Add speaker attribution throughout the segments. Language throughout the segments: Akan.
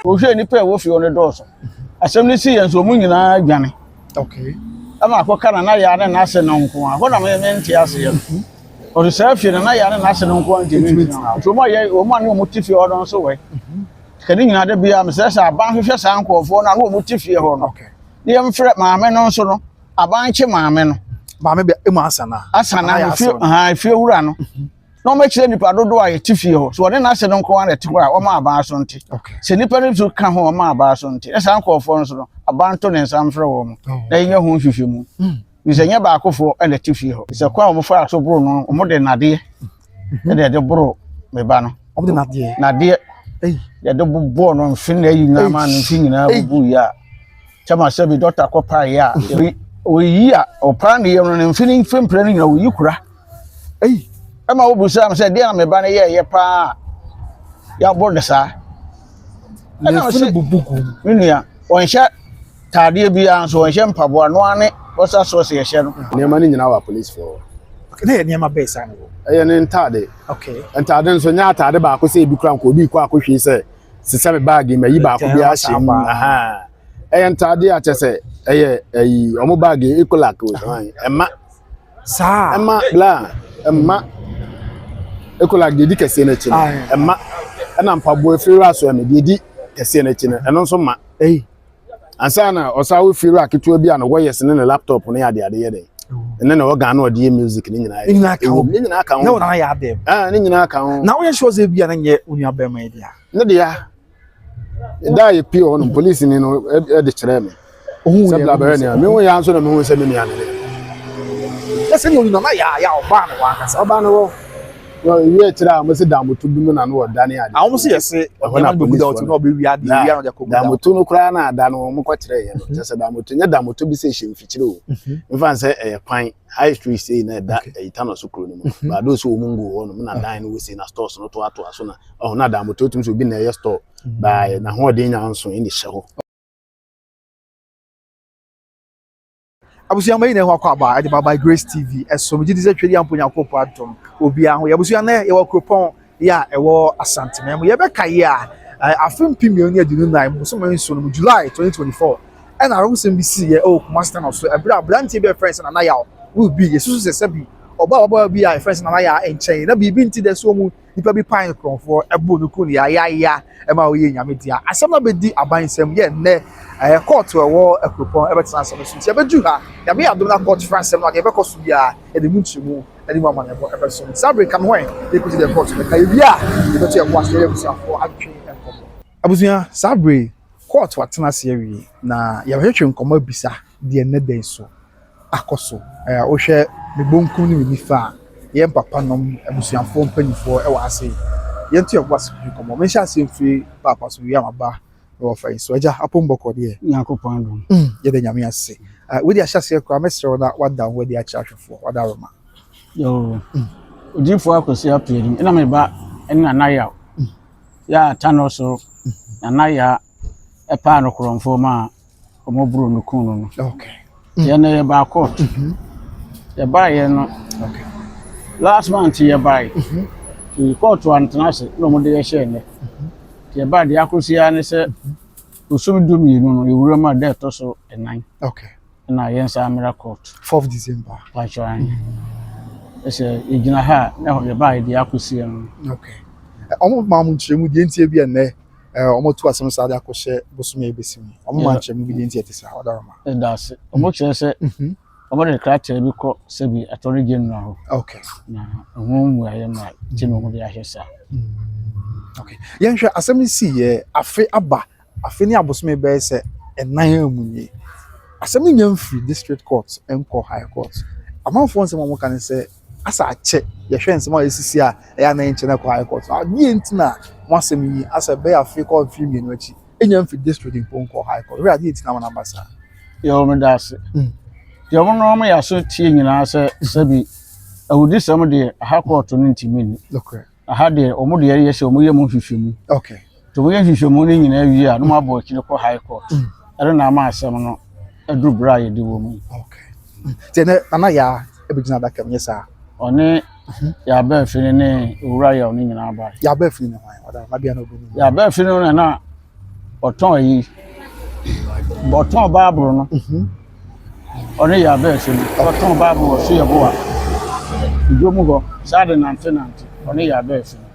Speaker 1: Wohwɛ nnipa a ɛwɔ fie hɔ no dɔɔso. Asɛm no sii yɛn so wɔn nyinaa dwane.
Speaker 2: Okay.
Speaker 1: Ɛma akɔka Nana Yaa ne n'ase no nko ara. Hɔ na me mente aseɛ no. Ɔde saa fie Nana Yaa ne n'ase no nko ara ntumi ntena hɔ. Nti wɔn a yɛ wɔn a ne wɔn te fie hɔ no nso wɛ. Ka ne nyinaa da biara mesrɛ sɛ aban hwehwɛ saa nkurɔfoɔ no a ne wɔn te fie hɔ no.
Speaker 2: Okay.
Speaker 1: Ne yɛmfrɛ maame no nso no aban kye maame no.
Speaker 2: Maame bɛ emu asana.
Speaker 1: Asana
Speaker 2: Nana Yaa
Speaker 1: fie
Speaker 2: asɛm no.
Speaker 1: ha fie wura no. Na wɔakyerɛ nipa dodoɔ a yɛte fie hɔ. So wɔne n'ase no nko ara na ɛte hɔ a wɔma aban so nte.
Speaker 2: Okay.
Speaker 1: Sɛ nipa no nso ka ho a wɔma aban so nte. Na saa nkurɔfoɔ no nso no aban to ne nsa mfrɛ wɔn
Speaker 2: Oh.
Speaker 1: na yɛnyɛ ho nhwehwɛmu. Sɛ nyɛ baakofoɔ na ɛte fie hɔ. Sɛ kwan a wɔfaa so boro no wɔde nnadeɛ ɛna ɛde boro me ba no.
Speaker 2: Wɔde nnadeɛ.
Speaker 1: Nnadeɛ
Speaker 2: Ei.
Speaker 1: yɛde bobɔɔ no mfe na ayi nyinaa maa no mfe nyinaa
Speaker 2: Ei.
Speaker 1: bubu yɛ a kyɛma sɛ bi dɔkta kɔ paeɛ a oyi a ɔpaa ne yam no ne mfe ne mfe mpere no nyinaa oyi kura.
Speaker 2: Ei.
Speaker 1: Ɛma wobusaa me sɛ deɛ na me ba no yɛɛyɛ paa a yɛabɔ no saa.
Speaker 2: Ne
Speaker 1: Ɛna
Speaker 2: mfe
Speaker 1: ɔse
Speaker 2: no bubu gu.
Speaker 1: me nua ɔnhyɛ taadeɛ biara nso ɔnhyɛ mpaboa no ara ne bɔsa sɔs yɛhyɛ no.
Speaker 3: Nneɛma no nyinaa wɔ apolisifoɔ hɔ.
Speaker 2: Okay, na yɛ nneɛma bɛyɛ saa na wɔ.
Speaker 3: Ɛyɛ ne ntaade.
Speaker 2: Okay.
Speaker 3: Ntaade nso nyɛ ataade baako sɛ ebi kura nka obi kɔ akɔhwie sɛ sisɛ me baagi ma yi baako bi ahyɛ mu. Aha. Ɛyɛ ntaade a kyɛ sɛ ɛyɛ ɛyi ɔmo baagi Ecolak o ɛma.
Speaker 2: Saa.
Speaker 3: Ɛma bla ɛma Ecolak deɛ di kɛseɛ n'akyi no ɛma ɛna mpaboa efiri wura so ɛno deɛ di kɛseɛ n'akyi no ɛno nso ma.
Speaker 2: Ei.
Speaker 3: Ansa na ɔsan wɔ fie wura ketewa bi a ne wɔyɛs ne ne laptop ne ade ade yɛ dɛ. Ne ne organ na ɔde yɛ music ne nyinaa
Speaker 2: Ne nyinaa ka ho.
Speaker 3: Ne nyinaa ka ho.
Speaker 2: Na wɔn ayɛ adɛm.
Speaker 3: Ah, ne nyinaa ka ho.
Speaker 2: Na woyɛ sure sɛ ebi a na nyɛ wo nua bɛrima yi dea.
Speaker 3: Ne dea. Da a yɛpie hɔ no polisi ni no de kyerɛɛ me.
Speaker 2: Ohun
Speaker 3: Sɛ bla bɛyɛ nea mehu ya nso na mehu sɛ me nua ne ne.
Speaker 2: Na sɛ nea onyina na yɛ a yɛ a ɔbaa ne hɔ ankasa.
Speaker 3: Ɔbaa ne hɔ. Na ewie akyire a wɔsi damoto bi mu na no wɔdane ade.
Speaker 2: A wɔn si yɛ se
Speaker 3: Ɛhɔ na
Speaker 2: nneɛma no bɛgu da
Speaker 3: polisifoɔ
Speaker 2: ɔte na ɔbɛwia adeɛ wia na ɔde akɔgu da.
Speaker 3: Damoto no koraa na ada no wɔn kɔ kyerɛ yɛn no. Kyerɛ sɛ damoto nyɛ damoto bi sɛ ɛhyɛ mfikyire o. Mfa sɛ ɛyɛ kwan high street sei na ɛda ɛyi tano so kuro no mu. Baado sɛ wɔn ngu hɔ nom na dan no wɔ sei na stores no toatoa so na ɔho na damoto tumi sɛ obi na ɛyɛ store. Baa n'ahoɔden nya nso ɛna ɛhyɛ hɔ.
Speaker 2: Abusua ma yi na ɛho akɔ aba ɛde ba by Grace TV ɛso megye di sɛ twɛdi ampo Nyankopɔn adom obiara ho yɛ abusua nɛ yɛwɔ kuropɔn yɛ a ɛwɔ Asanteman mu yɛbɛka yi a afe 2024 bosome nson no mu July 2024 ɛna awerɛhosɛm bi sii yɛ ɛwɔ Kumasi town so ɛberɛ a aberanteɛ bi a yɛfrɛ no sɛ Nana Yaw will be yɛsusu sɛ sɛbi ɔbaa ababaawa bi a yɛfrɛ no sɛ Nana Yaw nkyɛn na biribi nti dɛ so mu Nipa bi pae korɔmfoɔ boo no kuu no yaayaaya ma ɔyɛɛ nyame dea. Asɛm no abɛdi aban nsam yɛ nnɛ ɛɛ kɔɔto a ɛwɔ Akuropɔn ɛbɛtena asɛm no so. Nti yɛbɛduru ha, Nyame yɛ adom na kɔɔto frɛ asɛm no a, deɛ ɛbɛkɔ so biara yɛde mu nkyerɛmu ne mu amanneɛbɔ ɛbɛso. Nti saa bere ka me ho ɛ, yɛkɔsi deɛ kɔɔto bɛka. Yɛwie a, yɛbɛto yɛn bo ase na yɛne abusuafoɔ atwetwe nkɔmmɔ. Abusua, saa bere yi, kɔɔto atena ase awie na yɛbɛtwetwe nkɔmmɔ abisa deɛ nnɛ da yi so akɔ so. Ɛɛ wohwɛ me bonkum ne me nifa a, yɛn papanom, abusuafoɔ mpanimfoɔ wɔ ha sei. Yɛnto yɛn bo ase di nkɔmmɔ. Menhyɛ aseɛ mfiri paapa so wie a maba wɔ fa yi so. Agya, apom bɔkɔ deɛ?
Speaker 1: Nyankopɔn adom.
Speaker 2: Yɛda Nyame ase. Wode ahyɛ aseɛ koraa, mɛsrɛ wo na woada wo ho adi akyerɛ ahwɛfoɔ. Wada Roma.
Speaker 1: Yoo. Odiyifoɔ Akwasi Appiah ni. Ɛna me ba ne Nana Yaw. Yɛ a Tano so Nana Yaw ɛpaa no korɔmfoɔ maa wɔboroo no kuu no no.
Speaker 2: Okay.
Speaker 1: Yɛn no yɛbaa court. Yɛbaeɛ no, last month yɛbaeɛ. Nti court antena ase na wɔde yɛ hyɛɛ nnɛ. Nti yɛbaa deɛ akɔsi ara ne sɛ bosome 12 no yɛwura mu a da ɛtɔ so nnan na yɛn nsa mmra court.
Speaker 2: 4th December.
Speaker 1: Pakyɛ ahe. Ɛsɛ yɛgyina ha a na yɛbaeɛ deɛ akɔsi no.
Speaker 2: Okay. Wɔn maa mo nkyerɛmu deɛ nti ebi ɛnnɛ wɔn tu asɛm saa de akɔhyɛ bosome a ebesi mu. Wɔn maa nkyerɛmu bi deɛ nti ɛte saa. Ɔda Roma.
Speaker 1: Ɛda ase. Wɔn kyerɛ sɛ wɔn de krataa bi kɔ sɛbi Attorney General hɔ.
Speaker 2: Okay.
Speaker 1: Na ɛho mmuaeɛ ma nti na wɔn de ahyɛ saa.
Speaker 2: Okay. Yɛnhwɛ asɛm no si yɛ afe aba afe ne abosome bɛyɛ sɛ ɛnan mu nie. Asɛm no nya mfiri district court nkɔ high court. Amanfoɔ nsɛm a wɔka ne sɛ asa akyɛ yɛhwɛ nsɛm a esisi a ɛyɛ anan nkyɛn akɔ high court. Adeɛ nti na mo asɛm yi asa bɛyɛ afe kɔ mfiri mmienu akyi enya mfiri district mpo nkɔ high court. Wura adeɛ nti na wɔn aba saa.
Speaker 1: Yɛ wɔn da ase. Deɛ wɔn no wɔn yɛ aso tie nyinaa sɛ sɛbi awudisɛm deɛ aha kɔɔto no ntumi nni.
Speaker 2: Nokorɛ.
Speaker 1: Aha deɛ wɔn deɛ yɛ sɛ wɔn yɛ mu nhwehwɛmu.
Speaker 2: Okay.
Speaker 1: Nti wɔn yɛ nhwehwɛmu no nyinaa wie a na wɔn abɔ akyire kɔ high court. Ɛno na ama asɛm no aduru berɛ a yɛde wɔ mu.
Speaker 2: Okay. Nti ɛnɛ Nana Yaa ɛbɛgyina adaka mu nyɛ saa.
Speaker 1: Ɔne Yaba Afini ne Owura Yaw no nyinaa bae.
Speaker 2: Yaba Afini ne hwan? Ɔda mabea na ɔbɛnim.
Speaker 1: Yaba Afini no na na ɔtɔn ayi, ɔtɔn Bible no. Ɔne Yaba Afini, ɔtɔn Bible wɔ Suyaboa, dwom hɔ, saa de nante nante, ɔne Yaba Afini.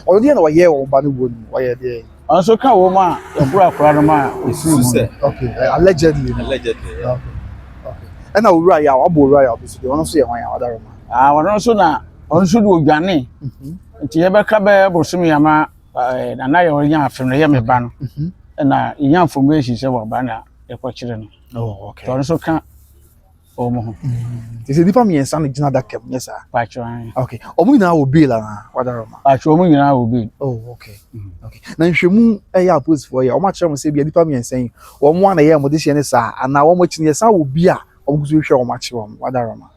Speaker 2: Ɔno deɛ na ɔyɛ wɔn ba no wuo no, ɔyɛ deɛ.
Speaker 1: Ɔno nso ka wɔn a yɛboro akora no ma efiri mu no.
Speaker 2: Okay, allegedly.
Speaker 4: Allegedly, yeah.
Speaker 2: Okay, okay. Ɛna Owura Yaw, wabɔ Owura Yaw bi so deɛ, ɔno nso yɛ hwan a ɔdaroma?
Speaker 1: Ah, ɔno nso na ɔno nso de odwane. Nti yɛbɛka bɛyɛ bosome ama eh, nana yɛ ɔnya afe no yɛ me ba no. Ɛna yɛnya information sɛ waba na yɛkɔkyere no.
Speaker 2: Oh, okay.
Speaker 1: Nti ɔno nso ka wɔn ho.
Speaker 2: Nti sɛ nnipa mmiɛnsa na gyina adaka mu, nyɛ saa?
Speaker 1: Paatwa an.
Speaker 2: Okay. Wɔn nyinaa wɔ bail anaa? Wadaroma.
Speaker 1: Paatwa wɔn nyinaa wɔ bail.
Speaker 2: Oh, okay. Okay. Na nhwɛmu ɛyɛ apolisifoɔ yɛ, wɔn akyerɛ wɔn sɛ ebia nnipa mmiɛnsa yi, wɔn a na ɛyɛ wɔn dehyeɛ ne saa, anaa wɔn akyi no yɛsan wɔ bi a wɔn gu so rehwɛ wɔn akye wɔn, wadaroma.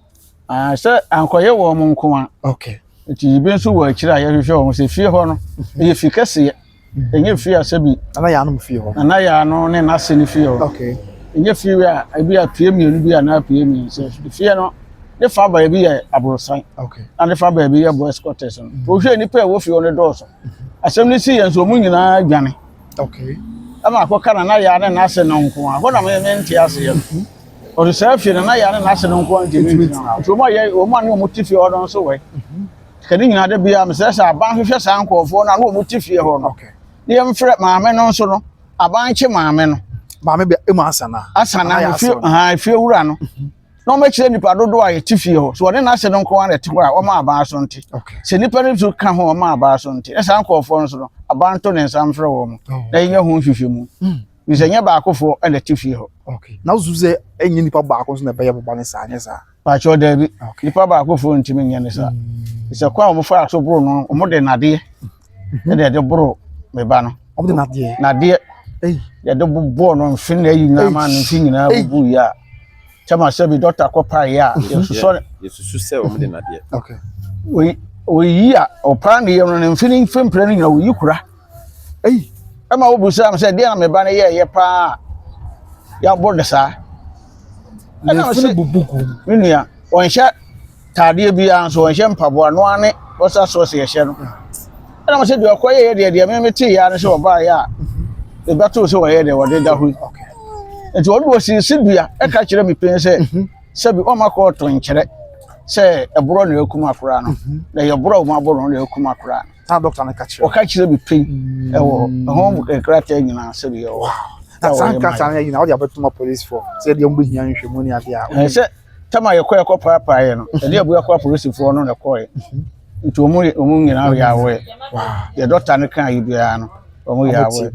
Speaker 1: Ah, sɛ ankɔyɛ wɔn nko a.
Speaker 2: Okay.
Speaker 1: Nti ebi nso wɔ akyire a yɛhwehwɛ wɔn sɛ fie hɔ no, ɛyɛ fi kɛseɛ. Ɛnyɛ fie a sɛbi.
Speaker 2: Nana Yaa nom fie hɔ.
Speaker 1: Nana Yaa no ne n'ase no fie hɔ.
Speaker 2: Okay.
Speaker 1: Ɛnyɛ fie a ebi a pie mmienu bi anaa pie mmiɛnsa. Fie no ne fa baabi yɛ aborosan.
Speaker 2: Okay.
Speaker 1: Na ne fa baabi yɛ boys quarters no. Mm. Wohwɛ nnipa a ɛwɔ fie hɔ no dɔɔso. Asɛm no si yɛn nso wɔn nyinaa dwane.
Speaker 2: Okay.
Speaker 1: Ɛma akɔka Nana Yaa ne n'ase no nko a. Hɔ na me mente aseɛ no. Ɔde saa fie Nana Yaa ne n'ase no nko a ntumi ntena. Nti wɔn a yɛ wɔn a ne wɔn te fie hɔ no nso wɛ. Ka ne nyinaa da biara mesrɛ sɛ aban hwehwɛ saa nkurɔfoɔ no a na wɔn te fie hɔ no. Ne yɛmfrɛ maame no nso no, aban kye maame no.
Speaker 2: Maame bɛ emu asana.
Speaker 1: Asana no fie ahan fie wura no. Na wɔbɛkyerɛ nipa dodoɔ a yɛte fie hɔ. So wɔne n'ase no nko ara na ɛte hɔ a wɔma aban so nte. Sɛ nipa no nso ka ho wɔma aban so nte. Na saa nkurɔfoɔ no nso no, aban to ne nsa mfrɛ wɔn.
Speaker 2: Oh.
Speaker 1: Na yɛnyɛ ho nhwehwɛmu. Sɛ nyɛ baakofoɔ na ɛte fie hɔ.
Speaker 2: Okay. Na wosusu sɛ ɛnyɛ nipa baako nso na ɛbɛyɛ bɔbɔ ne saa nyɛ saa.
Speaker 1: Pakyɛw daabi, nipa baako fo ntumi nyɛ ne saa. Sɛ kwan a wɔfaa so boro no, wɔde nadeɛ ɛna ɛde boro me ba no.
Speaker 2: Wɔde nadeɛ.
Speaker 1: Nadeɛ. Yɛde bobɔɔ no mfe na ayi nyinaa ma no mfe nyinaa bubu yɛ a. Kyɛma sɛ bi dɔkta kɔ paeɛ a, yɛsusɔ.
Speaker 4: Yɛsusu sɛ wɔde nadeɛ.
Speaker 2: Okay.
Speaker 1: Oyi a ɔpaa ne yam no ne mfe ne mfe mpere no nyinaa oyi kura.
Speaker 2: Ei.
Speaker 1: Ɛma wobisaa me sɛ deɛ na me ba no yɛɛyɛ paa a yɛabɔ no saa.
Speaker 2: Ɛna ɔse bubu gu.
Speaker 1: Me nua, ɔnhyɛ taadeɛ biara nso, ɔnhyɛ mpaboa, no ara ne bɔsa sɔs yɛhyɛ no. Ɛna mo sɛ deɛ ɔkɔ yɛyɛ deɛ deɛ me te yɛ ne sɛ ɔbaeɛ a, ɛbɛtoo sɛ wɔyɛ deɛ wɔde da hɔ yi. Nti ɔno ɔsisi dua ɛka kyerɛ me pɛn sɛ mhm. sɛbi ɔma kɔɔto nkyerɛ sɛ ɛborɔ na ɛkum akora no mhm. na ɛyɛ borɔ a wɔn abɔ no na ɛkum akora no.
Speaker 2: Na dɔkta no ka kyerɛ.
Speaker 1: Ɔka kyerɛ me pɛn ɛwɔ ɛho nkrataa nyinaa sɛbi ɛwɔ.
Speaker 2: Na saa nkrataa no nyinaa wɔde abɛto ma polisifoɔ sɛ deɛ wɔbɛhia nhwɛmu ne adeɛ a.
Speaker 1: Ɛsɛ tɛm a yɛkɔ yɛkɔ paapaeɛ no ɛde abua kɔ apolisifoɔ no na ɛkɔɛ nti wɔn wɔn nyinaa yɛ awɛ deɛ dɔkta no kaa yi biara no wɔn yɛ awɛ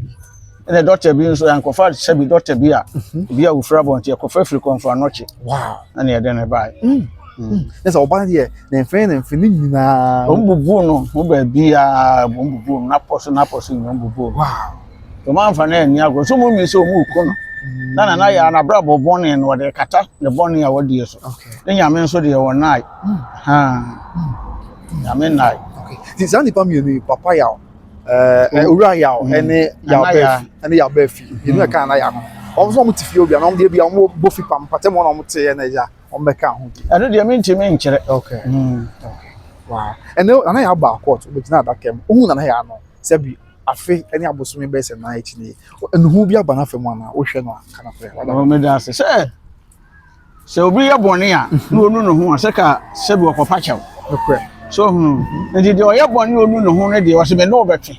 Speaker 1: ɛna dɔkta bi nso yɛnkɔfa sɛbi dɔkta bi a bi a ofiri abɔnten yɛkɔfa firi kɔnfa anɔkye ɛna yɛde ne baeɛ.
Speaker 2: Ne sɛ ɔba no deɛ ne mfe ne mfe ne nyinaa.
Speaker 1: Wɔn bubu no ho baabiara wɔn bubu no n'apɔ so n'apɔ so nyinaa wɔn bubu no. Wɔn amfa no anni agorɔ so wɔn mi sɛ wɔn reko no. Na nana yɛ anabrabɔ bɔne no wɔde kata ne bɔne a wɔdie so. Ne nyame nso deɛ wɔn nae. Nyame nae.
Speaker 2: Nti saa nnipa mmienu yi papa yaw ɛɛ owura yaw ɛne yaw bɛɛfi ɛne yaw bɛɛfi yɛn ɛka nana yaw no wɔn nso wɔn te fie obi a na wɔn deɛ bi a wɔn bɔ fi pam pata mu wɔn a wɔn te yɛ na ɛgya. wɔn bɛka ho bi.
Speaker 1: Ɛno deɛ mentumi nkyerɛ.
Speaker 2: Okay. Mm. Okay. Wow. Ɛnɛ Nana Yaa baa court, obɛgyina adaka mu. Wohu Nana Yaa no, sɛbi afe ne abosome bɛyɛ sɛ nan akyi nie. Nnuhu bi aba n'afa mu anaa? Wohwɛ no a, ka no korɛ.
Speaker 1: Wada. Meda ase. Sɛ sɛ obi yɛ bɔne a na onu ne ho a sɛ ka sɛbi ɔkɔpa kyɛw.
Speaker 2: Nokorɛ.
Speaker 1: So hunu. Nti deɛ ɔyɛ bɔne onu ne ho no deɛ ɔsɛ me ne ɔbɛtwe.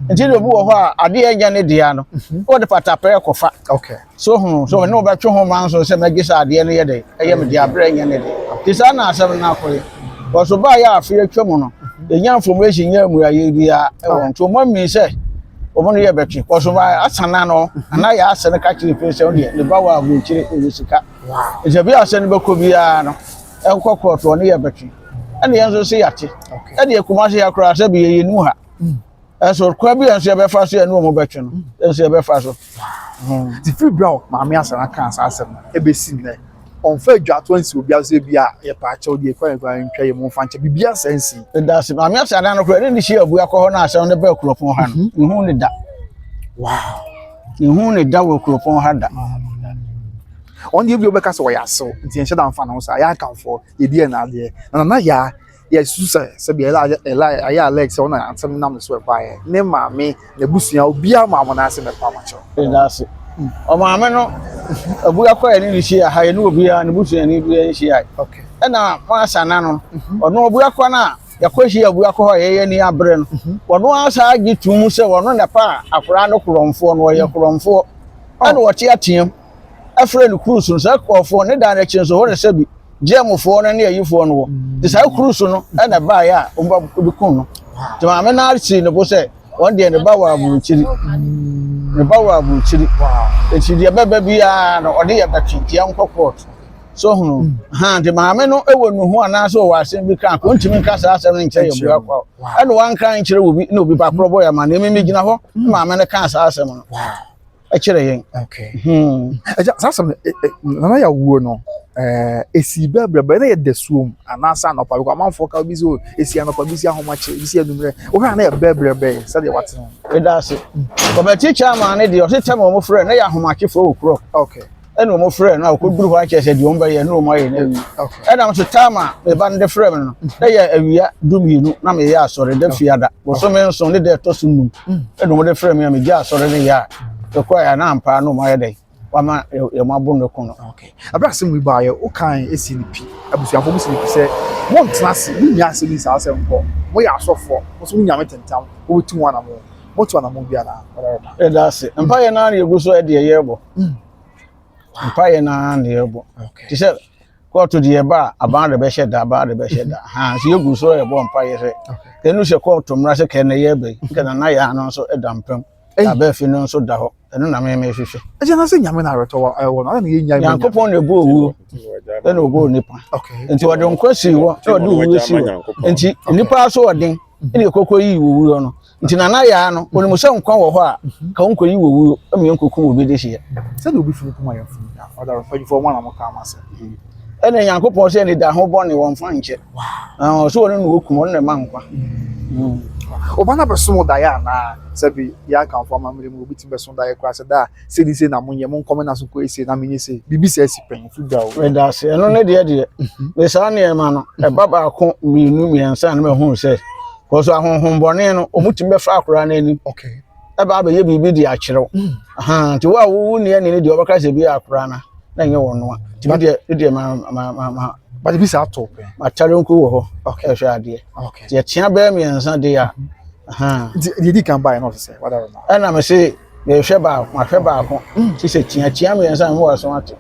Speaker 1: Nti deɛ obi wɔ hɔ a adeɛ ɛnyɛ ne dea no, wɔde patapɛ kɔfa.
Speaker 2: Okay.
Speaker 1: So hunu sɛ ɔne wobɛtwe ho ma nso sɛ mɛgye sɛ adeɛ no yɛ dɛ ɛyɛ me deɛ aberɛ nyɛ ne de nti saa na asɛm no akɔyɛ wɔso baa yɛ afe atwa mu no yɛnya information nyɛ mmuayɛ biara ɛwɔ nti wɔn amii sɛ wɔn no yɛ bɛtwe wɔso ba asana no anaa yɛ asɛ no ka kyerɛ pii sɛ ɔdeɛ ne ba wɔ aburokyire ɔwɔ sika nti ebi asɛ no bɛkɔ biara no ɛnkɔ kɔɔto ɔne yɛ bɛtwe ɛne yɛn nso se yɛate ɛde akuma se yɛakora sɛ bi yɛyɛ nu ha Ɛnso kwan bi a nso yɛbɛfa so yɛne wɔn bɛtwe no, nso yɛbɛfa so.
Speaker 2: Nti firi berɛ a Maame Asana kaa saa asɛm no ɛbɛsi nnɛ, ɔmfa adwatoɔ nsi obiara so sɛ bi a yɛpɛ akyɛw deɛ kwan kwan ntwa yɛ mu mfa nkyɛ biribiara saa nsi.
Speaker 1: Ɛda ase. Maame Asana no koraa ne ne hyia abua kɔ hɔ na asɛm no bɛɛ kuropɔn ha no, mehu ne da.
Speaker 2: Wow.
Speaker 1: Mehu ne da wɔ kuropɔn ha da.
Speaker 2: Ɔno deɛ bi wobɛka sɛ ɔyɛ asew nti yɛnhyɛ da mfa ne ho saa, yɛ akanfoɔ yɛdi yɛn adeɛ. Na Nana Yaa. Yɛsusu sɛ sɛbi ɛla ɛla ayɛ Alex sɛ ɔna asɛm nam ne so ɛbaeɛ. Ne maame, n'abusua, obiara maa mo n'ase mɛpa mo kyɛw.
Speaker 1: Ɛda ase. Ɔmaame no abua kɔ yɛ ne ne hyia ha yɛ ne obiara ne busuani biara nhyia.
Speaker 2: Okay.
Speaker 1: Ɛna moasana no ɔno abua kɔ no a yɛkɔ hyia abua kɔ hɔ a yɛyɛ ni abere no ɔno asa agye tum sɛ ɔno na pa a akwaraa no korɔmfoɔ no ɔyɛ korɔmfoɔ ɛna ɔte ateam ɛfrɛ no cruise no saa kurɔfoɔ ne dan n'akyi nso hɔ na sɛ bi gyɛmfoɔ no ne ayifoɔ no wɔ nti saa cruise no ɛna baeɛ a wɔn kun no nti maame no asi ne bo sɛ wɔn deɛ ne ba wɔ aburukyiri ne ba wɔ aburukyiri nti deɛ bɛba biara no ɔde yɛ bɛtwe nti yɛnkɔ court so hunu ha nti maame no wɔ nuhu anaasɛ ɔwɔ asɛm bi ka ko ntumi nka saa asɛm no nkyerɛ yɛ bua kwa ɛna wanka nkyerɛ obi na obi bakorɔ bɔ yɛ ama na emi gyina hɔ maame no kaa saa asɛm no ɛkyerɛ yɛn.
Speaker 2: Okay. Ɛgya saa asɛm no nana yɛ awuo no esi bɛbrɛbrɛ na yɛ da suom anaasɛ anɔpa bi kɔ amanfoɔ ka bi sɛ esi anɔpa bi si ahomakye bi si anummerɛ wohwɛ a na yɛ bɛbrɛbrɛ sɛdeɛ wate no.
Speaker 1: Ɛda ase. Kɔmɛti chairman ne deɛ ɔse tɛm wɔn frɛ na yɛ ahomakyefoɔ wɔ kuro.
Speaker 2: Okay.
Speaker 1: Ɛna wɔn frɛ no a ɔkɔduru hɔ akyerɛ sɛ deɛ wɔn bɛyɛ na wɔn ayɛ no awie. Ɛna nso time a me ba no de frɛ me no na yɛ awia 12 na meyɛ asɔre da fiada bosome 7 ne da ɛtɔ so 5 ɛna wɔn de frɛ me a megya asɔre no yɛ a ɛkɔ a na ampa na wɔn ayɛ dɛ wama yɛn abo no ko no.
Speaker 2: Okay. Abira asɛm yi baayɛ wokan esi ne pi abusuafo mo si ne pi sɛ mo ntena ase mo nya asɛm yi saa sɛ nkɔ mo yɛ asɔfoɔ mo nso mo nyame tentam wɔbɛtu mo anamo mo tu anamo bi anaa.
Speaker 1: Ɛda ase mpaeɛ naa na yɛgu so ɛdeɛ yɛrebɔ. Mpaeɛ no ara na yɛbɔ. Te sɛ kɔɔto deɛ ɛba a, aban de bɛhyɛ da, aban de bɛhyɛ da. Ha nso yɛgu so yɛbɔ mpaeɛ sɛ kɛnu sɛ kɔɔto mmra sɛ kɛn na yɛreba yi. Nka nana yɛ ano nso da mpam. Abɛɛfi no nso da hɔ. Ɛno na meme hwehwɛ.
Speaker 2: Ɛgyina na sɛ Nyame na awerɛtɔ wɔ ɛwɔ no, na yɛnya nyame.
Speaker 1: Nyankopɔn na ɛbɔ owuo ɛna ɔbɔ onipa. Nti ɔde nkwa sii hɔ na ɔde owuo sii hɔ. Nti nnipa aso ɔden ɛna ɛkɔkɔ yii owuo no. Nti Nana Yaa no, onim sɛ nkwa wɔ hɔ a, ka wonkɔyi wɔ wuo ma yɛnkɔkum obi de hyeɛ.
Speaker 2: Sɛdeɛ obi funu kum a yɛmfunu da. Ɔda mpanyinfoɔ mo na mo ka mo asɛm.
Speaker 1: Ɛna Nyankopɔn sɛ anidaho bɔne wɔmfa nkyɛ. Ɔsɛ ɔno na ɔkum, ɔno na ɛma nkwa.
Speaker 2: Ɔba no abɛsom wo daeɛ anaa? Sɛbi yɛn Akanfoɔ amammerɛ mu obi tumi bɛso daeɛ koraa sɛ da a sei ne sei na monyɛ, monkɔ me na so nkɔyɛ sei na menyɛ sei. Biribi saa si pɛn, ɛfiri berɛ a wo.
Speaker 1: Meda ase. Ɛno ne deɛ deɛ, me saa nneɛma no, ɛba baako, mmienu, mmiɛnsa na mahunu sɛ, kɔso ahonhommɔne no, wɔtumi bɛfa akwadaa no anim.
Speaker 2: Okay.
Speaker 1: Ɛba abɛyɛ biribi de akyerɛw. Nti wo a wowu nni ani no deɛ wɔbɛka sɛ bi yɛ akwadaa no, na ɛnyɛ wɔn noa. Nti me deɛ, me deɛ ma ma ma ma.
Speaker 2: But ebi saa to pɛn.
Speaker 1: Matare nko wɔ hɔ.
Speaker 2: Okay.
Speaker 1: Ɛhwɛ adeɛ.
Speaker 2: Okay.
Speaker 1: Nti ɛkyea bɛyɛ mmiɛnsa deɛ a.
Speaker 2: Nti deɛ edi kan baeɛ na ɔsɛ sɛ wada rema.
Speaker 1: Ɛna me se mehwɛ baako, mahwɛ baako. Ti sɛ tia tia mmiɛnsa mo wɔ so ate.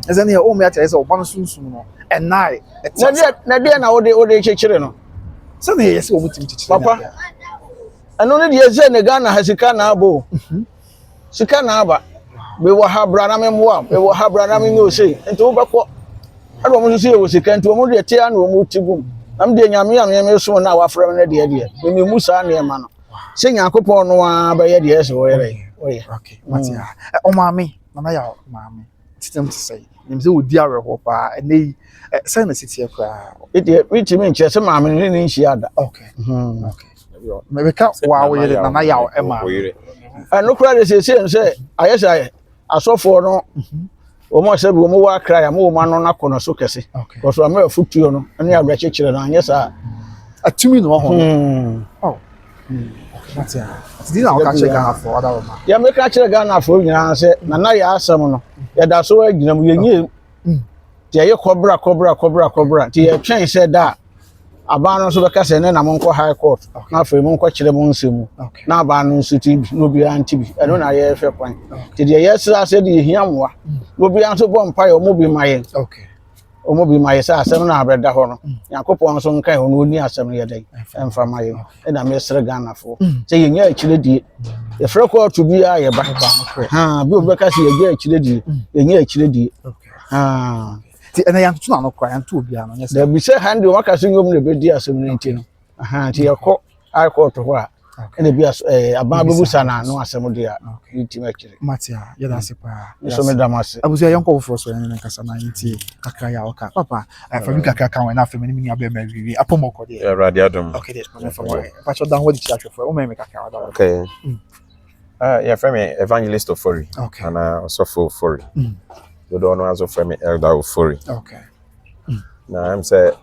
Speaker 2: Ɛsɛ ne yɛ o mi akyerɛ sɛ ɔba no sunsum no ɛnae.
Speaker 1: Na deɛ na deɛ na wode wode kyekyere no.
Speaker 2: Sɛ ne yɛ sɛ wɔn tumi kyekyere.
Speaker 1: Papa ɛno ne deɛ sɛ ne Ghana ha sika na abɔ o. Sika na aba. Mewɔ ha bra na memmoa wo. Mewɔ ha bra na menyɛ ose. Nti wobɛkɔ. Ɛna wɔn nso sɛ yɛwɔ sika nti wɔn deɛ tea na wɔn ti gum. Na me deɛ Nyame a me mesom no a wafrɛ me no deɛ deɛ memmu saa nneɛma no. Sɛ Nyankopɔn no ara bɛyɛ deɛ ɛsɛ wɔyɛ dɛ wɔyɛ.
Speaker 2: Okay, mate a. Ɔmaame, Nana Yaw maame, tetem te sɛ. Nim sɛ wɔdi awerɛhoɔ paa ɛnɛ yi. Sɛn na ɛsi teɛ koraa?
Speaker 1: Ɛdeɛ mentumi nkyerɛ sɛ maame no ne ne nhyia da.
Speaker 2: Okay. Okay. Mebɛka wa wo yere Nana Yaw maame.
Speaker 1: Ɛno koraa de seesei no sɛ ayɛ sɛ asɔfoɔ no wɔn a sɛbi wɔn wɔ akra yɛ ama wɔn ano no akɔ no so kɛse. Kɔso ama afutuo no ne awerɛkyekyerɛ no anyɛ saa.
Speaker 2: Atumi na ɔho. Oh.
Speaker 1: Deɛ meka kyerɛ Ghanafoɔ nyinaa sɛ Nana yɛ asɛm no yɛda so agyina mu yɛnyɛ mu nti ɛyɛ kɔbra kɔbra kɔbra kɔbra nti yɛtwɛn sɛ da a aban no nso bɛka sɛ ne na monkɔ high court na afei monkɔkyerɛ mo nsɛm mu na aban no nso ti bi na obiara nti bi ɛno na yɛrehwɛ kwan nti deɛ yɛsrɛ sɛ deɛ yɛhia mmoa na obiara nso bɔ mpaeɛ ɔmo bi ma yɛn Wɔn bi ma yɛ sɛ asɛm no a abɛda hɔ no, Nyankopɔn nso nka yɛn ho na ɔnni asɛm no yɛ dɛn ɛmfa ma yɛn. Ɛna mesrɛ Ghanafoɔ sɛ yɛnya akyire die. Yɛfrɛ kɔɔto biara yɛba. Ha, bi obi bɛka sɛ yɛgya akyire die. Yɛnya akyire die. Ha.
Speaker 2: Nti ɛnɛ yɛntoto n'ano koraa, yɛnto obiara no.
Speaker 1: Dabi sɛ ha deɛ wɔaka sɛ nyom na ɛbɛdi asɛm no nti no. Nti yɛkɔ high court hɔ a ɛna bi aso ɛɛ aban bɛbusa na ano asɛm de a ne ti akyire.
Speaker 2: Mate a yɛda ase paa.
Speaker 1: Nso meda mo ase.
Speaker 2: Abusua yɛnkɔ foforɔ so yɛne ne nkasa na yɛntie kakra yɛ a ɔka papa fa bi kakra ka ho na afei me ne me nua bɛrima awiwie apɔmɔkɔ deɛ.
Speaker 4: Awurade adom.
Speaker 2: Okay deɛ ma mefa mo mpakyɛ da ho adi kyerɛ ahwɛfoɔ womɛn me kakra wada.
Speaker 4: Okay. Yɛfrɛ me Evangelist Ofori.
Speaker 2: Okay.
Speaker 4: Anaa Ɔsɔfo Ofori. Dodoɔ no ara nso frɛ me Elder Ofori.
Speaker 2: Okay.
Speaker 4: Na ɛm sɛ.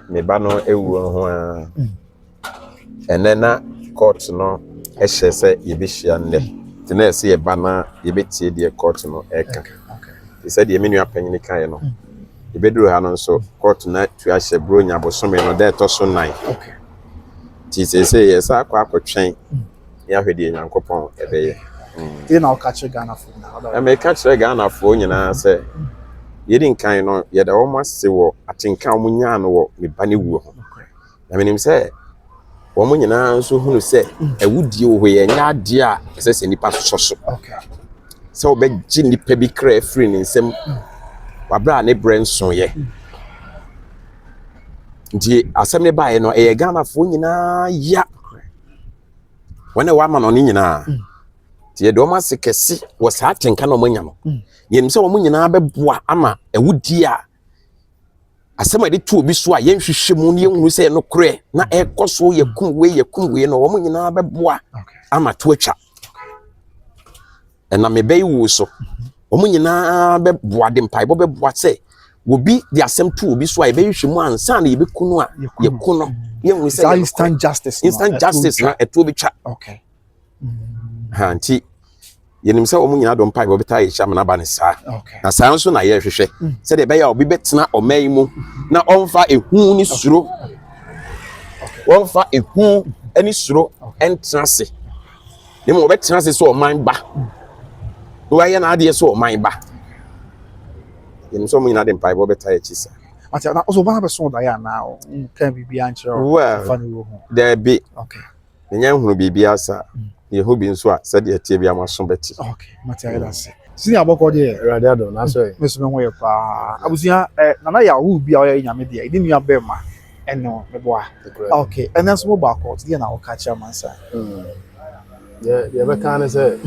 Speaker 4: me ba no awuo no ho ara. Ɛnnɛ na court no hyɛ sɛ yɛbɛhyia nnɛ. Nti na ɛsɛ yɛba na yɛbɛtie deɛ court no ɛreka. Te sɛ deɛ me nua panyin kaeɛ no, yɛbɛduru ha no nso court no atu ahyɛ Buronya bosome no da ɛtɔ so nnan. Nti seesei yɛsan akɔ akɔtwɛn ne ahwɛ deɛ Nyankopɔn ɛbɛyɛ.
Speaker 2: Deɛ na ɔka kyerɛ Ghanafoɔ nyinaa.
Speaker 4: Na meka kyerɛ Ghanafoɔ nyinaa sɛ yɛdi nkan no yɛda wɔn ase wɔ atenka a wɔnyaa no wɔ me ba no wuo ho. Na menim sɛ wɔn nyinaa nso hunu sɛ awudie wɔ hɔ yi ɛnyɛ adeɛ a ɛsɛ sɛ nnipa sosɔ so. Sɛ wɔbɛgye nnipa bi kra afiri ne nsam wɔ berɛ a ne berɛ nsoeɛ. Nti asɛm no baeɛ no ɛyɛ Ghanafoɔ nyinaa ya. Wɔn a ɛwɔ amanɔne nyinaa. Nti yɛde wɔn ase kɛse wɔ saa atenka na wɔanya no. Yɛnim sɛ wɔn nyinaa bɛboa ama awudie a asɛm a yɛde to obi so a yɛnhwehwɛ mu na yɛnhunu sɛ nokorɛ na ɛkɔ so yɛkum wei yɛkum wei no wɔn nyinaa bɛboa ama to atwa. Ɛnam me bɛyi wuo so wɔn nyinaa bɛboa de mpaebɔ bɛboa sɛ obi de asɛm to obi so a yɛbɛhwehwɛ mu ansa na yɛbɛku no a yɛku no yɛnhunu sɛ
Speaker 2: Saa instant justice.
Speaker 4: Instant justice na ɛtoɔ bɛtwa. Ha nti yɛnim sɛ wɔn nyinaa dɔm mpaebɔ bɛtaa yɛhyɛ amena aba ne saa. Na saa nso na yɛrehwehwɛ sɛdeɛ ɛbɛyɛ a obi bɛtena ɔman yi mu na ɔmfa ehu ne suro wɔmfa ehu ne suro ntena ase na mmom ɔbɛtena ase sɛ ɔman ba na wayɛ n'adeɛ sɛ ɔman ba. Yɛnim sɛ wɔn nyinaa de mpaebɔ bɛtaa yɛn akyi saa.
Speaker 2: Ate na ɔsɛ ɔba no bɛso ɔdaeɛ anaa ɔnka biribiara nkyerɛ wo
Speaker 4: Well,
Speaker 2: fa ne wɔ ho.
Speaker 4: Daabi. Menya nhunu biribiara saa. Yɛhu bi nso a sɛdeɛ ɛteɛ bi amaso bɛte.
Speaker 2: Okay, mate ayɛ dase. Sini abɔkɔ deɛ.
Speaker 3: Awurade adom na so ɛ.
Speaker 2: Me so me ho yɛ paa. Abusua Nana yɛ awo bi a ɔyɛ nyame deɛ. Ne nua bɛrima ɛno meboa. Okay, ɛnɛ nso mo ba court deɛ na wɔka kyerɛ amansa.
Speaker 3: Deɛ deɛ bɛka ne sɛ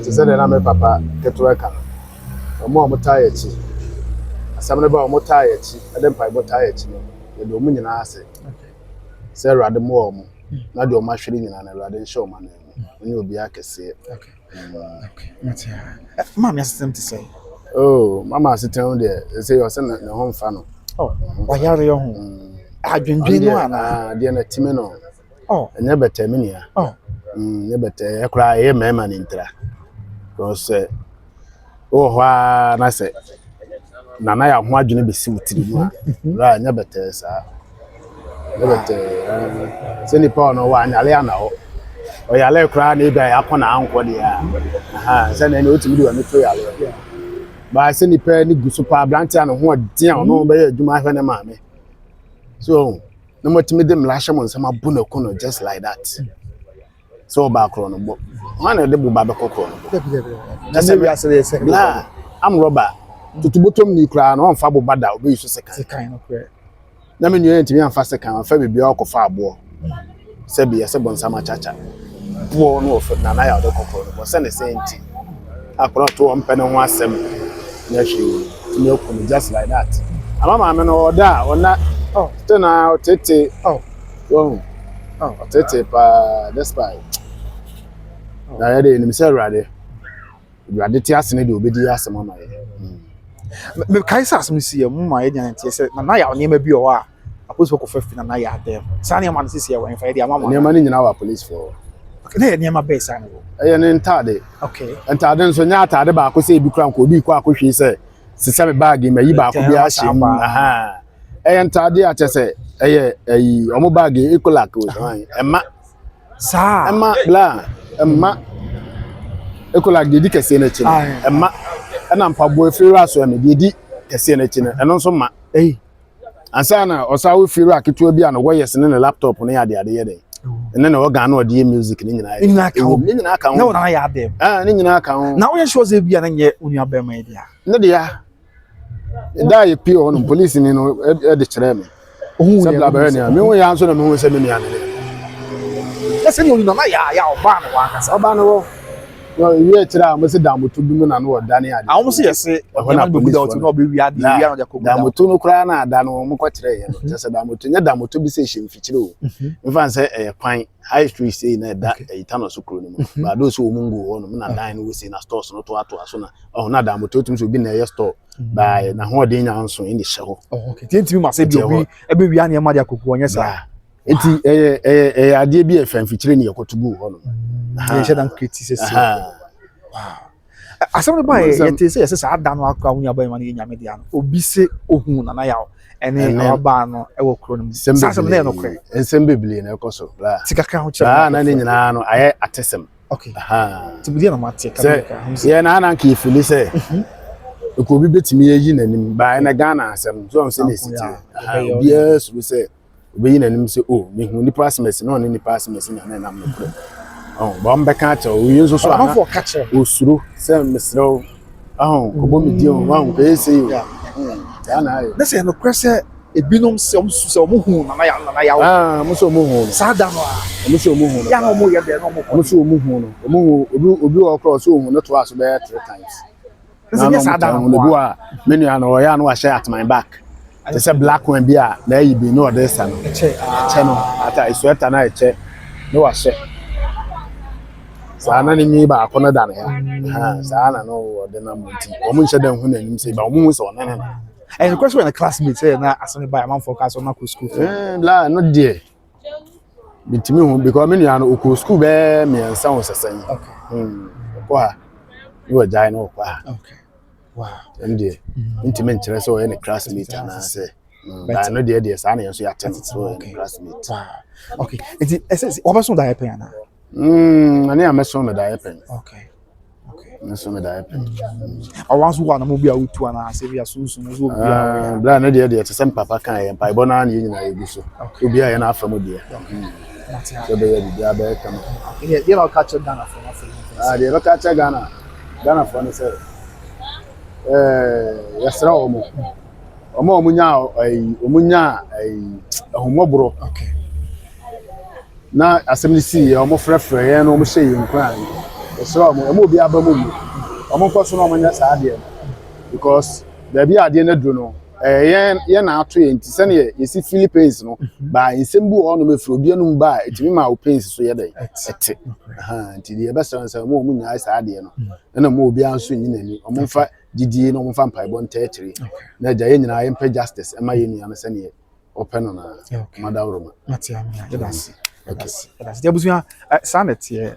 Speaker 3: te sɛ deɛ na me papa ketewa ka no. Ɔmo a ɔmo taa yɛ akyi. Asɛm no ba a ɔmo taa yɛ akyi, ɛde mpaebɔ taa yɛ akyi no, yɛde ɔmo nyinaa ase. Sɛ Awurade mmoa ɔmo na deɛ ɔmo ahwere nyinaa no Awurade nhyɛ ɔmo anan mu. Ɔnyɛ obiara kɛseɛ.
Speaker 2: Mate. Maame asɛm te sɛ.
Speaker 3: Oh, mama asetena deɛ ɛsɛ yɛ ɔsɛ ne ho mfa no.
Speaker 2: Oh, wayare ho. Adwendwen no ana.
Speaker 3: Deɛ na timi no.
Speaker 2: Oh.
Speaker 3: Ɛnyɛ bɛtɛ me nua.
Speaker 2: Oh.
Speaker 3: Ɛnyɛ bɛtɛ ɛyɛ koraa ɛyɛ mmarima ne ntira. Because sɛ wowɔ hɔ ara na sɛ nana yɛ ho adwene bɛsi wo tiri mu a, bra ɛnyɛ bɛtɛ saa. Ɛnyɛ bɛtɛ. Sɛ nipa ɔno wanyare ana hɔ. Ɔyare koraa na ebi a yɛakɔ na ankɔ deɛ a. Aha, sɛ na ɛna otumi de w'ani to yare. Baa sɛ nipa ani gu so paa aberante a ne ho ɔden a ɔno bɛyɛ adwuma ahwɛ ne maame. So na motumi de mmara ahyɛ mo nsam abo no ko no just like that. Sɛ ɔbaa korɔ no bɔ. Hwan na ɛde boba bɛkɔ korɔ no bɔ?
Speaker 2: Na sɛ wiase deɛ sɛ.
Speaker 3: Bla amrɔba tutubotom ni koraa na ɔmfa boba da ɔbɛyi so sekan.
Speaker 2: Sekan no korɛ.
Speaker 3: Na me nua ntumi amfa sekan ɔfa biribiara ɔkɔfa aboɔ. Sɛ bi yɛsɛ bɔnsam akyakya. Boɔ no ɔfɛ nana yɛ ɔde kɔ korɔ no bɔ sɛ ne sɛ nti. Akɔrɔ to ɔmpɛ ne ho asɛm. Nyɛ hwee. Tumi aku no just like that. Ama maame no ɔda a ɔna
Speaker 2: Oh.
Speaker 3: still na ɔtete.
Speaker 2: Oh.
Speaker 3: Wɔn
Speaker 2: Oh.
Speaker 3: ɔtete paa despite. Na yɛ de enim sɛ Awurade Awurade te ase ne deɛ obɛdi asɛm ama yɛ.
Speaker 2: Mekae sɛ asɛm si yɛ mu ma yɛnya nteɛ sɛ nana yɛ nneɛma bi wɔ hɔ a apolisifoɔ kɔfa fi nana yɛ adɛm. Saa nneɛma no sisi yɛ wɔ mfa yɛde ama mo.
Speaker 3: Nneɛma no nyinaa wɔ apolisifoɔ.
Speaker 2: Okay, na yɛ nneɛma bɛɛ saa ne wɔ.
Speaker 3: Ɛyɛ ne ntaade.
Speaker 2: Okay.
Speaker 3: Ntaade nso nyɛ ataade baako sɛ ebi kura nka obi kɔ akɔhwie sɛ sisɛ me baagi ma yi baako bi ahyɛ mu. Aha. Ɛyɛ ntaade a kyɛ sɛ ɛyɛ ɛyi ɔmo baagi Ecolac o ɛma.
Speaker 2: Saa.
Speaker 3: Ɛma bla ɛma Ecolac deɛ di kɛseɛ n'akyi no ɛma ɛna mpaboa efiri wura so ɛmɛ deɛ di kɛseɛ n'akyi no ɛno nso ma.
Speaker 2: Ɛyi.
Speaker 3: Ansa na ɔsan wo firi wura ketewa bi a no wɔyɛ ne ne laptop ne ade ade yɛ dɛ. Ɛne na ɔgan na ɔde yɛ music ne nyinaa
Speaker 2: yɛ. Ne nyinaa ka ho.
Speaker 3: Ne nyinaa ka ho.
Speaker 2: Na wɔn ayɛ adɛm.
Speaker 3: Ah, ne nyinaa ka ho.
Speaker 2: Na woyɛ sure sɛ ebi a na nyɛ onua bɛrima yi deɛ.
Speaker 3: Ne deɛ. Da a yɛpie hɔ no polisi ni no ɛde kyerɛɛ me. Sɛ bla bɛyɛ nea mehu yɛ nso na mehu sɛ me nua ne ne.
Speaker 2: Na sɛ ne onua na yɛ ayɛ ɔbaa no wɔ ankasa.
Speaker 3: Ɔbaa no wɔ. Na ewie akyire a wɔn sɛ damoto bi mu na no wɔdane ade.
Speaker 2: Ahom sɛ yɛse
Speaker 3: Ɛhɔ na
Speaker 2: ɔde bɛgu da
Speaker 3: policefoɔ
Speaker 2: ɔte
Speaker 3: no.
Speaker 2: na ɔbɛwia adeɛ
Speaker 3: Na
Speaker 2: wia na ɔde akɔgu da.
Speaker 3: damoto no koraa na ada no wɔn kɔkyerɛ yɛ no. Kyerɛ sɛ damoto nyɛ damoto bi sɛ ɛhyɛ mfikyire o. Mfa sɛ ɛyɛ kwan high street sei na ɛda ɛyi tano so kuro no mu. Baado sɛ wɔn ngu hɔ nom na dan no wɔ sei na stores no toatoa so na ɔho na damoto tumi sɛ obi na ɛyɛ store. Baa n'ahoɔden nya nso ɛna ɛhyɛ hɔ.
Speaker 2: Oh, okay. Nti ntumi ma sɛ bi
Speaker 3: Nti
Speaker 2: obi
Speaker 3: ɛhɔ.
Speaker 2: ɛbɛwia nneɛma de akɔgu ɔnyɛ saa.
Speaker 3: Baa nti ɛyɛ ɛyɛ ɛyɛ adeɛ bi a ɛfɛ mfikyire ne yɛkɔto gu hɔ nom.
Speaker 2: Yɛnhyɛ da nkreti sɛ sɛ.
Speaker 3: Aha.
Speaker 2: Asɛm no baeɛ
Speaker 3: Nsɛm-
Speaker 2: yɛte sɛ yɛsɛ saa da no akora wo nuabaa ma no yɛ nyame dea no. Obi se ohun Nana Yaw ɛne
Speaker 3: Ɛne-
Speaker 2: ababaa no ɛwɔ kuro no mu.
Speaker 3: Nsɛm
Speaker 2: Saa asɛm no yɛ
Speaker 3: bebree
Speaker 2: nokorɛ.
Speaker 3: nsɛm bebree na ɛkɔ so. Bra.
Speaker 2: Ti kakra ho kyerɛ
Speaker 3: Saa
Speaker 2: me.
Speaker 3: na ne nyinaa no ayɛ atesɛm.
Speaker 2: Okay.
Speaker 3: Aha.
Speaker 2: Nti deɛ na mate ka
Speaker 3: Sɛ
Speaker 2: bi ka ho sɛ.
Speaker 3: yɛn na anka yɛfili sɛ nka obi bɛtumi ayi n'anim baa na Ghana asɛm so ɔn sɛ na ɛsi teɛ. Aha, obiara suro sɛ obeyi n'anim sɛ o mehu nipa asɛm asi na ɔne nipa asɛm asi na na ɛnam nokorɛ. Ɔn ba ɔmo bɛka akyerɛ wo oyi nso so ana
Speaker 2: Amanfoɔ ka kyerɛ.
Speaker 3: osuro sɛ mesrɛ wo ɔn kɔbɔ me din o ɔn kɔyɛ sei o.
Speaker 2: Yeah.
Speaker 3: Saa na ayɛ.
Speaker 2: Na sɛ nokorɛ sɛ ebinom sɛ ɔmo su sɛ ɔmo hu Nana Yaw Nana Yaw.
Speaker 3: Ah, ɔmo sɛ ɔmo hu no.
Speaker 2: Saa da no a
Speaker 3: Ɔmo sɛ ɔmo hu no.
Speaker 2: yɛ na ɔmo yɛ dɛ na ɔmo kɔ.
Speaker 3: Ɔmo sɛ ɔmo hu no. Ɔmo hu obi obi wɔ hɔ koraa ɔsɛ ohun no toa so bɛyɛ three times.
Speaker 2: Sɛ nyɛ saa da no
Speaker 3: no
Speaker 2: nko
Speaker 3: bi wɔ a me nua no ɔyɛ a no wahyɛ at my back te sɛ black one bi a na ayi bi na ɔde sa no
Speaker 2: Ɛkyɛ.
Speaker 3: ɛkyɛ no ata sweater na ɛkyɛ na wahyɛ saa na ne nwi baako no da ne ha Ha, saa na no ɔde nam nti wɔn nhyɛ da nhu n'anim sɛ ba wɔn hu sɛ ɔne ne no.
Speaker 2: Ɛyɛ nokorɛ sɛ wɔyɛ ne classmate sɛ na asɛm no baeɛ amanfoɔ kaa sɛ ɔno akɔ school.
Speaker 3: Ɛɛ la no deɛ metumi hu because me nua no ɔkɔ school bɛyɛ mmiɛnsa wɔ sɛsɛn.
Speaker 2: Okay.
Speaker 3: Ɔkɔ ha ne wɔgyae na ɔkɔ ha.
Speaker 2: Okay. Wow.
Speaker 3: Ɛno deɛ ntumi nkyerɛ sɛ ɔyɛ ne classmate anaasɛ
Speaker 2: But-
Speaker 3: baa no deɛ deɛ saa na yɛn nso yɛate no sɛ ɔyɛ ne
Speaker 2: Okay.
Speaker 3: classmate.
Speaker 2: Wow. Okay. Nti ɛsɛ sɛ wɔbɛso daeɛ pɛn anaa?
Speaker 3: Ɛne a mɛso me daeɛ pɛn.
Speaker 2: Okay. Okay.
Speaker 3: Mɛso me daeɛ pɛn.
Speaker 2: Ɔwa nso wɔ anamɔ bi a wotu anaa sɛ bi a sunsun nso wɔ bi a wɔyɛ.
Speaker 3: Ah, bra no deɛ deɛ te sɛ mpapa kan yɛ mpaebɔ no ara na yɛn nyinaa yɛgu so.
Speaker 2: Okay.
Speaker 3: Obiara yɛ n'afa mu deɛ.
Speaker 2: Mate
Speaker 3: Sɛ bɛyɛ biribiara bɛyɛ kama.
Speaker 2: Okay. Deɛ deɛ na ɔka kyerɛ Ghana fo no afei.
Speaker 3: Ah, deɛ yɛbɛka akyerɛ Ghana Ghanafoɔ no sɛ ɛɛ yɛsrɛ wɔn wɔn a wɔn nyaa ɛyi wɔn nyaa ɛyi ahummɔborɔ
Speaker 2: Okay.
Speaker 3: na asɛm no sii yɛ wɔn frɛfrɛ yɛn na wɔn hyɛ yɛn nkuran yɛsrɛ wɔn wɔn obi aba mu mu wɔn nkɔ so na wɔn nyɛ saa adeɛ no because baabi a adeɛ no aduru no ɛyɛ yɛn yɛn na ato yɛn ti sɛdeɛ yɛsi Philippines no baa nsɛm bi wɔ hɔnom efiri obi anum ba a etumi ma wo pains so yɛ dɛ ɛte. Aha, nti deɛ yɛbɛsrɛ no sɛ wɔn a wɔn nyaa saa adeɛ no ɛna wɔn obiara nso nyi n'ani wɔn mfa gyidie na wɔn mfa mpaebɔ ntaa akyire na agya yɛn nyinaa yɛmpɛ justice ɛma yɛn nua no sɛdeɛ ɔpɛ no na
Speaker 2: Okay.
Speaker 3: madaworo ma.
Speaker 2: Mate amena. Yɛda ase. Yɛda ase. Yɛda ase. Deɛ abusua saa na ɛteɛ.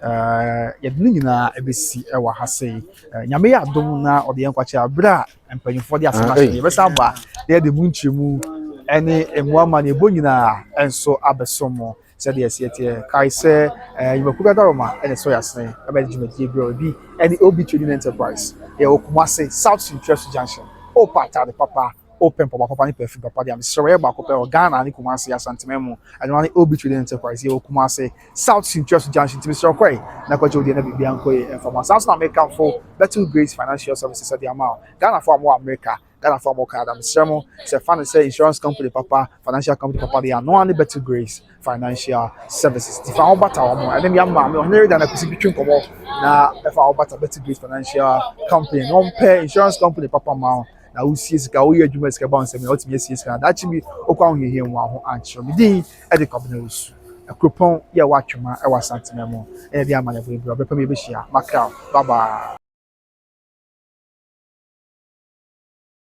Speaker 2: Yɛde ne nyinaa ɛbɛsi ɛwɔ ha sei. Nyame yɛ adom na ɔde yɛn nkwakyɛ abere a mpanyinfoɔ de asɛm
Speaker 3: Ah,
Speaker 2: ahyɛ
Speaker 3: ei.
Speaker 2: yɛbɛsan aba na yɛde mu nkyerɛmu ɛne mmoa ma ne ɛbɔ nyinaa ɛnso abɛso mo sɛdeɛ ɛsi ɛteɛ. Kae sɛ nnwumakuo Gadaroma ɛna ɛsɔ yɛ asene ɛbɛgye dwumadie berɛ bi ɛne OB Trading Enterprise. Yɛwɔ Kumasi South Suntreso Junction. Ɔpa ataade papa, wopɛ mpaboa papa ne perfume papa deɛ a, mesrɛ wo, ɛyɛ baako pɛ wɔ Ghana ne Kumasi Asanteman mu. Ɛno ara ne OB Trading Enterprise, yɛwɔ Kumasi South Suntreso Junction, nti mesrɛ wo kɔe na kɔgye wo deɛ na biribiara nkɔ yie ɛmfa ma. Saa nso na mekamfo Bettle Grace Financial Services de ama wo. Ghanafoɔ a mowɔ Amerika, Ghanafoɔ a mowɔ Canada, mesrɛ mo sɛ fa no sɛ insurance company papa, financial company papa deɛ ano ara ne Bettle Grace Financial Services. Nti fa ho bata wɔn. Ɛne me ama me ɔhene Reda na Kwesi twitwi nkɔmmɔ na ɛfa ho bata Bettle Grace Financial Company. Na wɔmpɛ insurance company papa ma wo. Na wosie sika, woyɛ adwuma sika ba wo nsam na wotumi asie sika na daakye bi wokɔ ahohiahia mu a ho ankyerɛ. Me din de Kwabena Owusu. Akuropɔn yɛ wɔ Atwema wɔ Asantema mu. Ɛna ɛde ama no abue berɛ. Ɔbɛpɛ me yɛbɛhyia. Makra wo. Bye bye.